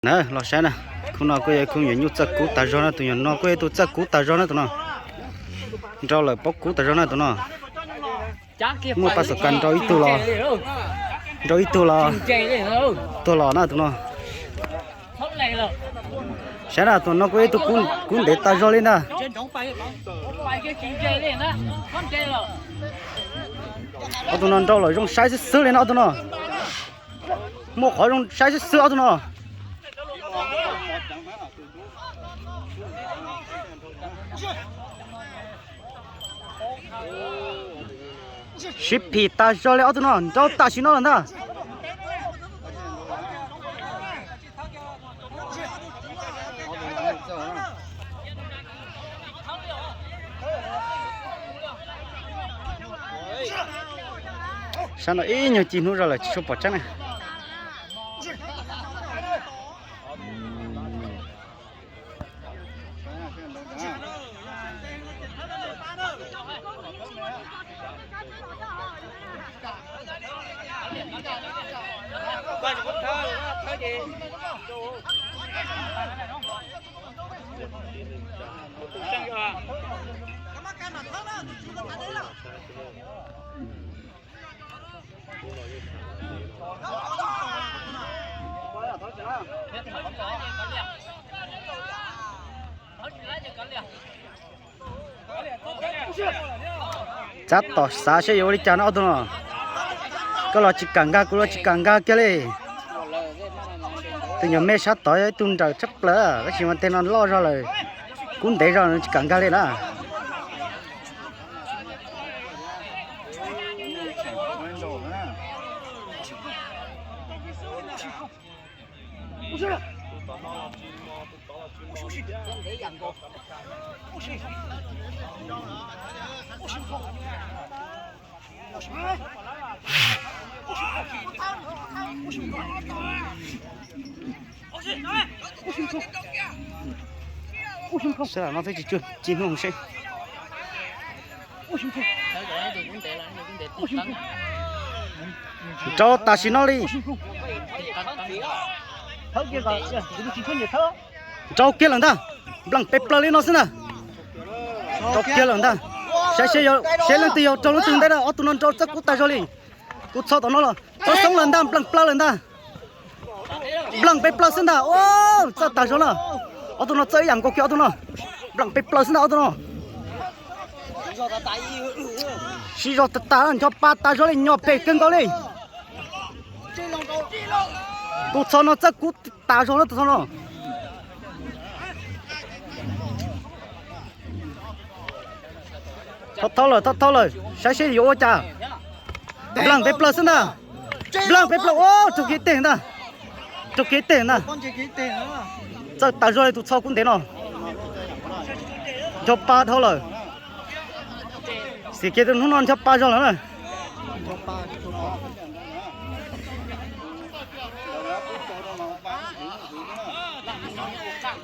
Na los saib na, khub no kuj yog khub nyuam nyuj txawj kub tas zog na, tus nyuam no kuj yog tus txawj kub tas zog na tus no. Nrau lawm paub kub tas zog na tus no. Muaj paj xom kas nrau ib tug los, nrau ib tug los, tuag los na tus no. Saib na tus no kuj yog ib tug kub ntev tas zog li ntag. Ob tug no nrau los zoo saib xwb xwb li no ob tug no. Muaj qhov zoo saib xwb xwb ob tug no. Sib phim tas zog li ob tug no nrau tam sim no lawm ntag. Sab no ib nyuag ci hnub zog lawm tsis tshua pom tseeb na. Tab tom xav seb yuav ua li cas no ob tug no. Koj los tsis kam nkag, kuv los tsis kam nkag kiag li. Tus nyuam me sab tod yog ib tug nrawm tshaj plaws, tab sis mas tej no loj zog lawm, kub ntev zog tsis kam nkag li na. Sab no twb tsis tsuag ci hnub seb. Nrau tam sim no li. Nrau kiag lawm ntag. Npleem pes plaws li no xwb ntag. Nrau kiag lawm ntag. Saib seb leej twg yog raug leej twg ntaub na, ob tug no nrau txawj kub tas zog li. Tus txho tom no los txhob xoob lawm ntag, npleem plaws lawm ntag. Npleem pes plaws xwb ntag. Txawj tas zog na. Ob tug no txawj ib yam nkaus kiag ob tug no. Npleem pes plaws xwb ntag ob tug no. Siv zog tas tas, ncho pa tas zog li, nyo phem kawg nkaus li. Tus txho no txawj kub tas zog na tus txho no. Thau thau lawm, thau thau lawm, saib seb yuav ua cas. Npleem pes plaws xwb ntag. Npleem pes plaws, raug kiag ib teg ntag. Raug kiag ib teg ntag. Txawj tas zog li tus txho kub ntev no. Ncho pa dhau lawm. Xim kiag tus hnub no ncho pa zog lawm na.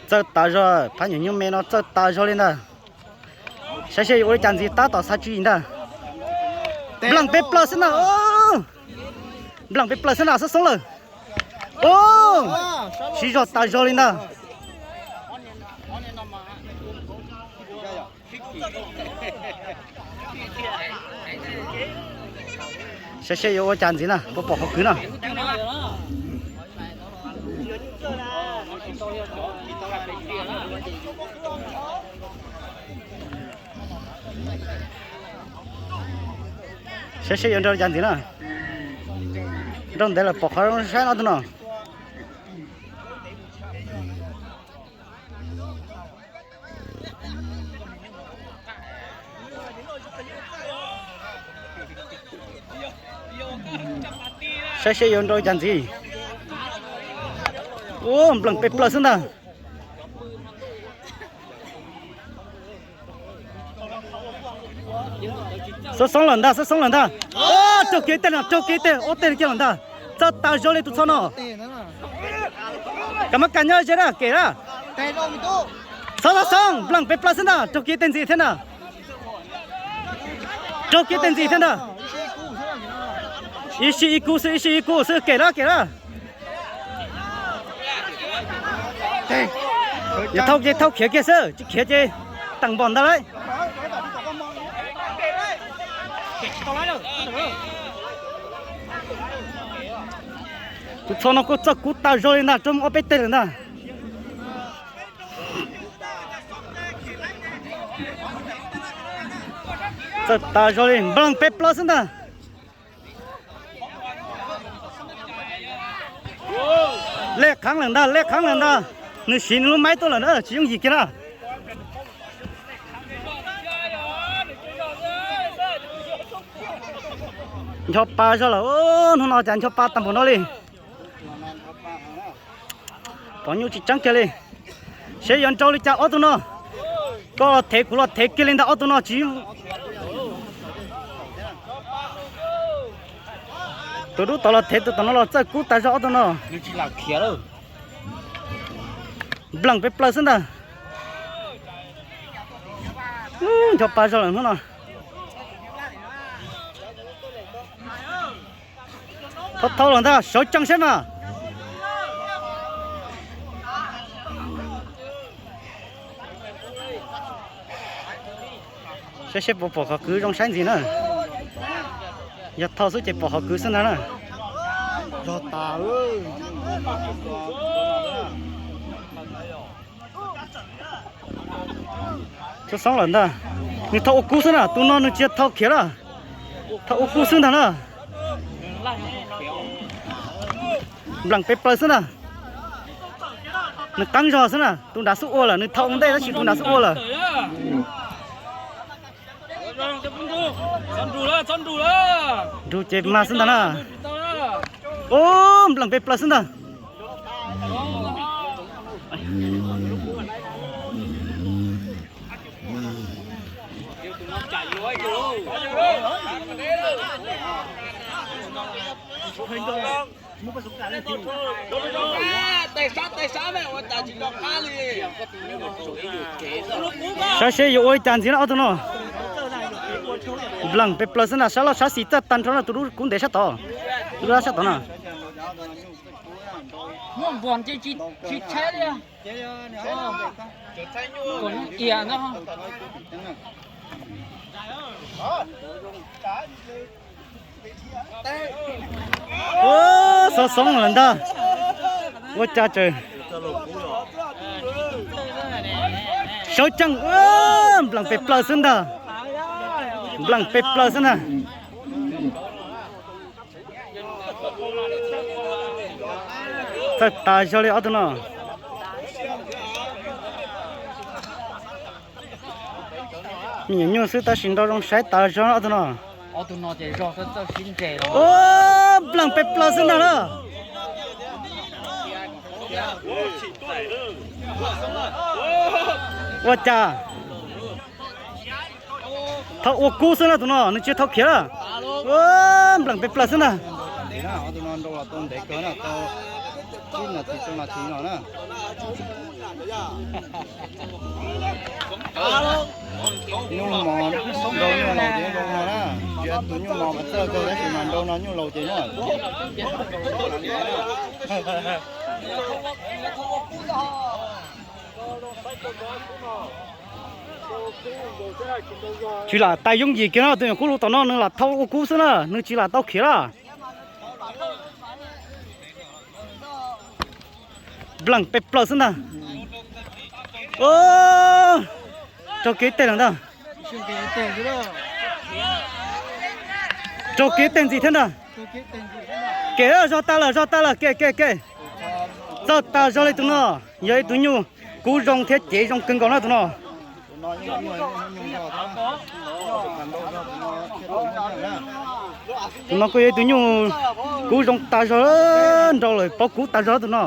Txawj tas zog, phab nyuam nyuj me no txawj tas zog li ntag. Saib seb yuav ua li cas ntxiv, tab tom xav tswv yim ntag. Npleem pes plaws xwb ntag. Npleem pes plaws xwb ntag, xoob xoob lawm. Siv zog tas zog li ntag. Saib seb yuav ua cas ntxiv na, puas pom qhov kwv na. Saib seb yuav nrau li cas ntxiv na. Nrau ntev lawm pom qhov saib no tus no. Saib seb yuav nrau li cas ntxiv. Ua npleem pes plaws xwb ntag. Xoob xoob lawm ntag, xoob xoob lawm ntag. Raug kiag teg no, raug kiag teg, ob teg kiag lawm ntag. Txawj tas zog li tus txho no. Kav mab kas nyob ze na, kem na. Xoob xoob xoob, npleem pes plaws xwb ntag, raug kiag teg ntxiv thiab ntag. Raug kiag teg ntxiv thiab ntag. Ib sij ib kub xwb, ib sij ib kub xwb, kem na, kem na. Yog thauj ces thauj khiav kiag xwb, tsis khiav ces teem npaum ntawd lauj. Tus txho no kuj txawj kub tas zog li ntag, rau mus ob peb teg lawm ntag. Txawj tas zog li, nplees peb plaws xwb ntag. Lej qhaab lawm ntag, lej qhaab lawm ntag. Nws siv nws lub maib tuaj lawm na, tsis yooj yim kiag na. Ncho pa zog lawm, hnub no cas ncho pa tag npaum no li. Pom nyuj tsis tseeb kiag li. Seb yuav nrau li cas ob tug no. Koj los thev kuv los thev kiag li ntag ob tug no tsis. Tus dub tom los thev tus tom no los txawj kub tas zog ob tug no. Nplees peb plaws xwb ntag. Ncho pa zog lawm hnub no. Thauj thauj los ntag, sawv tsees saib mas. Saib seb puas pom qhov kwv zoo saib ntxiv na. Yog thauj xwb ces pom qhov kwv xwb ntag na. Txhob xoob lawm ntag. Nws thauj ua kub xwb na, tus no nws tsis yog thauj khiav na. Thauj ua kub xwb ntag na. Nplees peb plaws xwb na. Nws qeeb zog xwb na, tus nrad xub ua lawm, nws thauj ua ntej tab sis tus nrad xub ua lawm. Nrug ces mag xwb ntag na. Ub, nplees peb plaws xwb ntag. Saib seb yuav ua li cas ntxiv na ob tug no. Nplees peb plaws xwb na, sab laug sab xis txawj tag nrho na, tus dub kub ntev sab tod. Tus dub sab tod na. Ub, xoob xoob lawm ntag. Ua cas tseem sawv tsees, nplees peb plaws xwb ntag. Nplees peb plaws xwb ntag. Txawj tas zog li ob tug no. Me nyuam nyuj xwb tab sis nrau zoo saib tas zog ob tug no. Ub, nplees peb plaws xwb ntag na. Ua cas thauj ua kub xwb na tus no, nws tsis thauj khiav na. Ub, nplees peb plaws xwb ntag. Nyuj mos nrau nyuj laus ces zoo no na. Tsis yog tus nyuj mos mas txawj kawg tab sis mas nrau no nyuj laus ces nyob. Tsis lam tas yooj yim kiag no, tus nyuam kub lus tom no nws lam thauj ua kub xwb na, nws tsis lam tau khiav na. Nplees peb plaws xwb ntag. Raug kev teg lawm ntag. Raug kev teg ntxiv thiab ntag. Kem, zog tas lawm, zog tas lawm, kem kem kem. Txawj tas zog li tus no, yog ib tug nyuj kub zoo thiab cev zoo kawg nkaus na tus no. Tus no kuj yog ib tug nyuj kub zoo tas zog, nrau lawm paub kub tas zog tus no.